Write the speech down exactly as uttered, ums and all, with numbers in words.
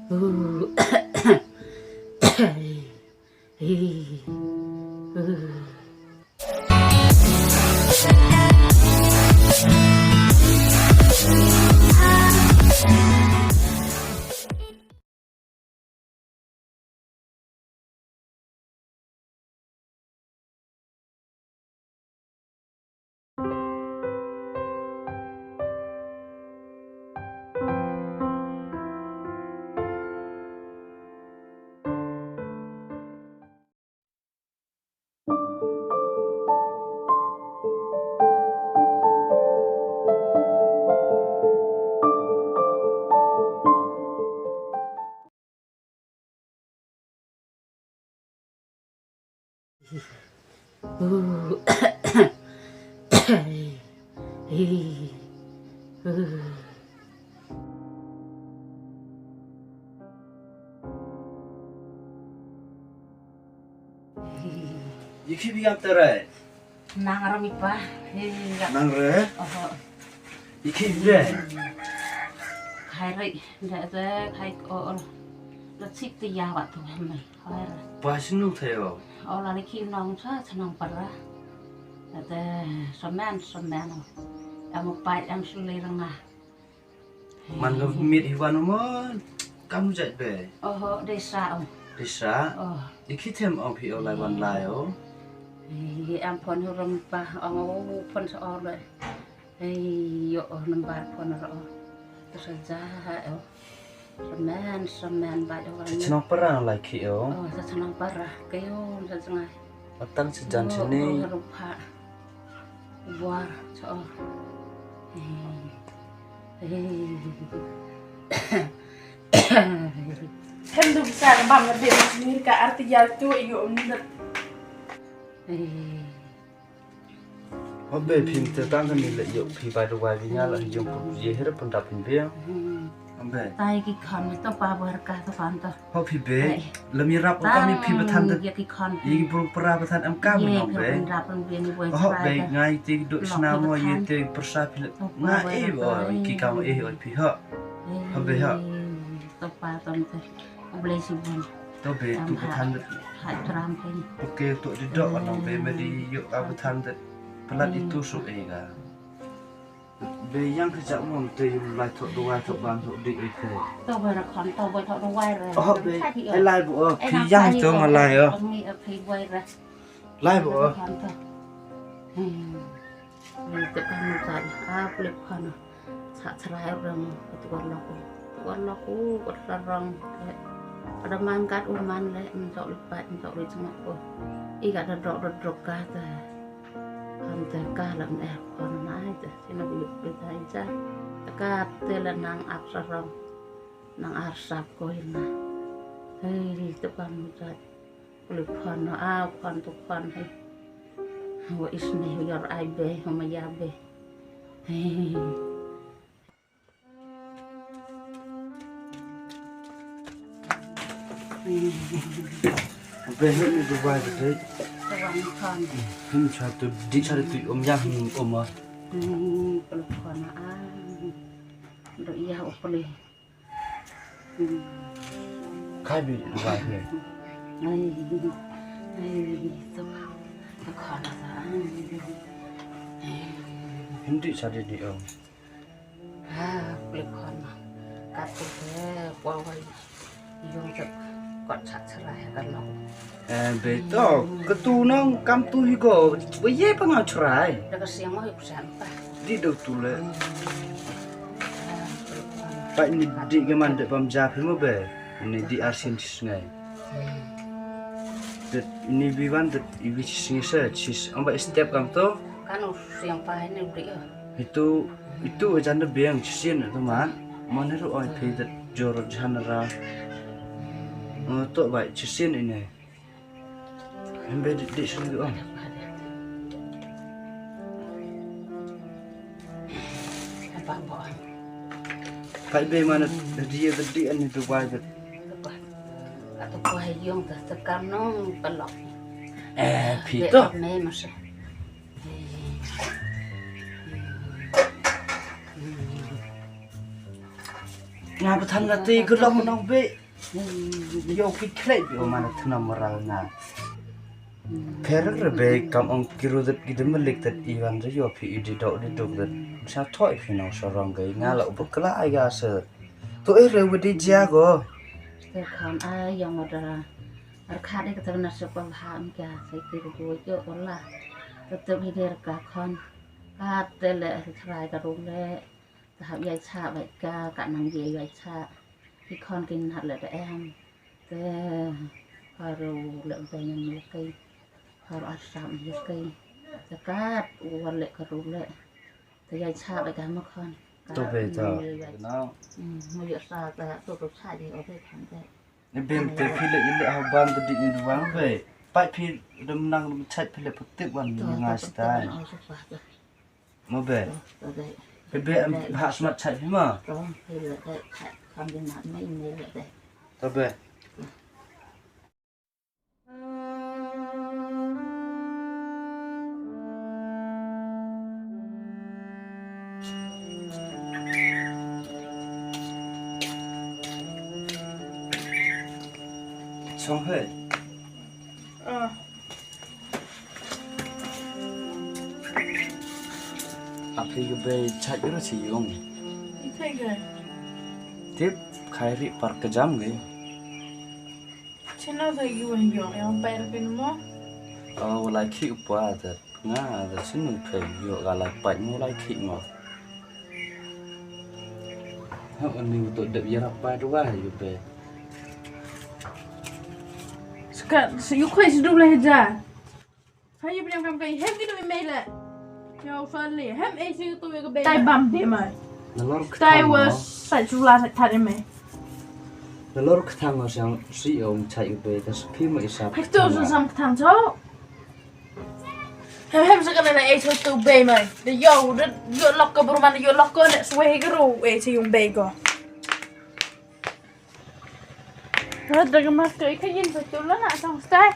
Ïa ki biang te re. Nang ra mi pa. Nang re. Oho. Ïa ki biang. Khai re, da da khai ko ol. La sik te ya wa tu mai. Khai re. Pa sinu te yo. Ola le ki nong sa, sa nong para. Da da saman saman. Am pa am sule ranga. Man ka mit hi wan mo. Kam jait be. Oho, desa o. Desa. Oh. Iki them ong phi o lai wan lai o. Ei, am phon hu ram pa ong o phon sa o le. Ei, yo o nambar phon ro. Tu sa ja ha o. Saman saman ba o wan. Chnong para lai ki o. Oh, sa chnong para. Kayo sa jngai. Atang si jan sini. Rupa. Buar so. Hem du bisa ka bam lebih ni ka arti jal tu iyo umdet. Obe phim te tang kan ni le yok phi bai du wai bi nya la jong pu ye her pun dap pun biang. Obe. Tai ki kham to pa bar ka to kan to. Ho phi be, lem ïarap u kam ïa phi ba than de. Ïa ki khon. Ïa ki bruk para ba than em kam no be. Ho be ngai te duk sna mo ïa te persa phi le. Nga e o ki kam e o phi ho. Ho be ho. To pa tam te. Blai si bun. To be tu ba than de. Hai tram phi. Oke to di dok no be me di yok a ba than de. Pelat itu su e ga. Be yang ka jak mon te yum lai thok duwai thok ban thok dik ite. To bai ra khon to bai thok duwai ra. Oh be. Ai lai bu oh. Phi yang to ma lai oh. Phi bai ra. Lai bu oh. Khon to. Hmm. Ni te kan ma jai. Ah, plik khon. Sa chrai ra mo. Tu kan lok. Tu kan lok. Wat la rong. Ada man kat u man le. Mentok lipat, mentok ri cengok ko. I kat da drok da drok ka ta. Kham te ka lam eh khon nai te sino bi yu pe tai ja. Te ka te la nang ap sarong. Nang ar sap ko ina. Hei te ka mu jat. Uli khon no a khon tu khon hei. Wa isne yor ai be ma ya be. Hei. Be hnu ni duwai de. Duwai ni kan. Hin cha tu di cha tu um ya hin um ah. Hmm, peluk kan ah. Dok ya upli. Kai bi duwai ni. Ai, ai, tu kan ah. Hindi cha di di um. Ha, plik khon ma. Kat tu he, pwa wai. Yung jep, kot sat serai kan long. Eh, be to, ke tu nong kam tu hi go, be ye pa ngau serai. Da ka siang mo hi kusan pa. Di do tu le. Hmm. Ha, plik khon. Pa ini di ke man de pam ja phi mo be. Ini di arsin sis ngai. Hmm. Det ini bi wan det iwi sis ngai se, sis amba step kam tu. Kan u siang pa ini bri ya. Itu, itu jan da biang chisin tu ma. Mane ru oi phi dat jor jan ra. Eh, to bai chisin ini. Hembe dik dik sini tu, oh. Apa bo. Pai be mane dia dik ani tu bai dat. Atu ko hayong ta tekam nong pelok. Eh, phi to. Me masa. Hmm. Nga ba than nga te ka long nong be. Yo ki khlei be o man than mara nga. Pher re be kam ong ki ru det ki dem lik det i wan re yo phi i di dok di dok det. Sa thoi phi nong sarong ga nga la u ba kla ai ga se. To e re we di jia go. Te khan ai yong da. Ar khat de ka tang na se pa ha am kya se ki ru go yo ko la. Te te hi de ka khan. Ka te le trai ka ru le. Ka hap yai cha bai ka ka nang ye yai cha. Ki khon ki nat le da em. Te haru le bai nang ye kai. Haru ar sam ye kai. Te kat u wa le ka ru le. Te yai cha bai ka ma khon. To be to. Nang. Hmm, mo ye sa ta to to cha ye o be khan te. Ni bem te phi le ile ha ban te di ni wan be. Pai phi dem nang dem chai phi le putip wan ni nga stai. Mo be. Be be em ha smat chai phi ma. To be. Song he. Ah. Aphi yu be chait ru si yung. Ikai gai. Tip khai ri par kejam gai. Chino sa yu wan yung yang pai ru pin mo. Oh, walai khi upa dat. Nga da sinu phe yo ga lai pait mo lai khih mo. Ha ani to dep ya rap pait wa yu be. Ska si yu khoi si du le ja. Ha yu bniam kam kai hem ki du me le. Yo fa le hem e si tu ya ka be. Tai bam de mai. Nalor kthang. Tai was sa chu la sa thar me. Nalor kthang was yang si ong chai yu be ka spi mo isa. Hai to so sam kthang cho. Hem hem sa ka na ei so tu bei mai. De yo de yo lok ka bru man yo lok ko ne swe he gru e si yung bei go. Rot da ka mas ka i ka yin sa tu la na song stai.